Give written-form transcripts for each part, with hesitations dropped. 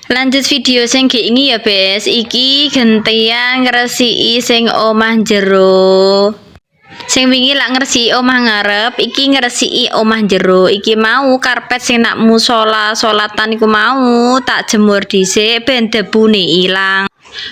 Lanjut video sing iki ya, Bes. Iki gentian ngresiki sing omah jero. Sing wingi lak ngresiki omah ngarep, iki ngresiki omah jero. Iki mau karpet sing nak musola salatan iku mau tak jemur dhisik ben debune ilang.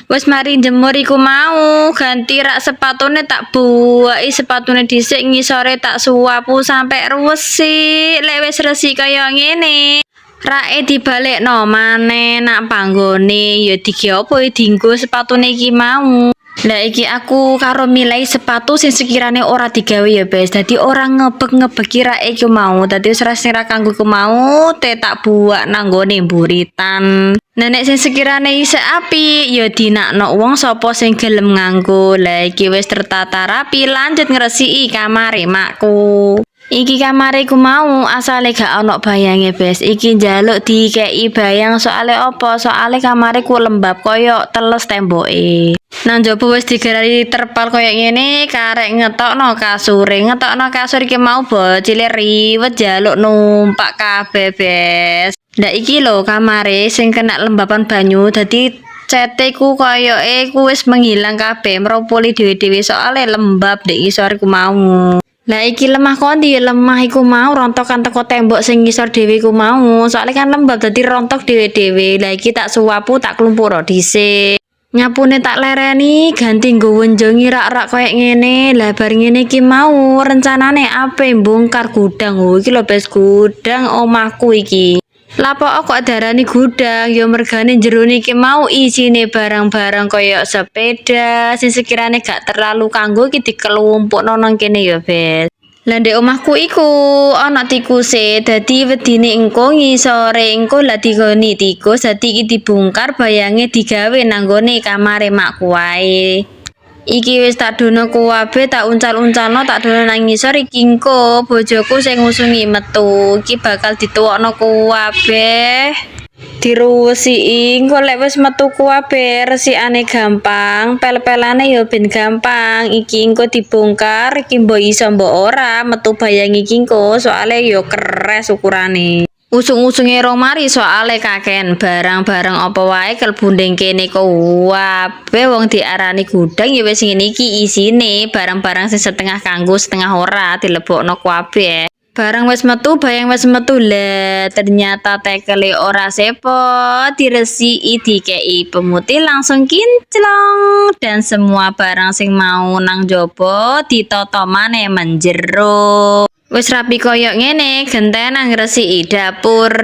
Wis mari jemur iku mau, ganti rak sepatune, tak buwaki sepatune dhisik, ngisore tak suwapu sampe resik. Lek wis resik kaya ngene, rake dibalekno maneh nak panggone, ya dige apa ya, dinggo sepatune iki mau. Lah, iki aku karo milih sepatu sing sekirane ora digawe ya, Bes. Dadi ora ngebek-ngebeki rake iku mau. Dadi wis ora sing ra kanggo iku mau te tak buak nang nggone buritan. Nah, nek sing sekirane isih apik ya dinakno wong sapa sing gelem nganggo. Lah, iki wis tertata rapi, lanjut ngresiki kamare makku. Iki kamare iku mau asale gak ono bayange, Bes. Iki njaluk dikeki bayang, soale apa? Soale kamare ku lembab koyo teles temboke. Nang njaba wis digarari terpal koyo ngene, karek ngetokno kasure. Ngetokno kasur iki mau bocile riwet njaluk numpak kabeh, Bes. Lah, iki lho kamare sing kena lembapan banyu, dadi cete ku koyoke ku wis menghilang kabeh, mropoli dhewe-dhewe soale lembab ndek ngisor iku mau. Lah, iki lemah kondi? Lemah iku mau rontokan teko tembok sing ngisor dhewe iku mau. Soale kan lembab, dadi rontok dhewe-dhewe. Lah, iki tak suwapu, tak klumpukno dhisik. Nyapune tak lereni, ganti nggo wenjongi rak-rak koyo ngene. Lah, bar ngene iki mau rencanane ape bongkar gudang. Oh, iki lho, Bes, gudang omahku iki. Lapo kok darani gudang? Ya mergane jerone iki mau isine barang-barang koyo sepeda sing sekirane gak terlalu kanggo iki dikelumpukno nang kene ya, Bes. Lah, ndek omahku iku ana tikuse, dadi wedine engko ngisore engko lah digoni tikus, dadi iki dibongkar, bayange digawe nang nggone kamare makku wae. Iki wis tak dono kuwabe, tak uncal-uncalno, tak dono nang ngisor. Iki engko bojoku sing ngusungi metu. Iki bakal dituwokno kuwabeh. Diresiki engko lek wis metu kuwabeh, resikane gampang, pel-pelane ya ben gampang. Iki engko dibongkar, iki mbok iso mbok ora metu bayang iki engko, soale ya keres ukurane. Usung-usunge rong mari soale kakean barang-barang, apa wae klebu nding kene kuwabeh. Wong diarani gudang ya wis ngene iki isine, barang-barang sing setengah kanggo setengah ora dilebokno kuwabeh. Barang wis metu, bayang wis metu, lah ternyata tekele ora sepot, diresiki, dikei pemutih, langsung kinclong dan semua barang sing mau nang jaba ditata maneh menjero. Wis rapi koyo ngene, gentenan ngresiki dapur.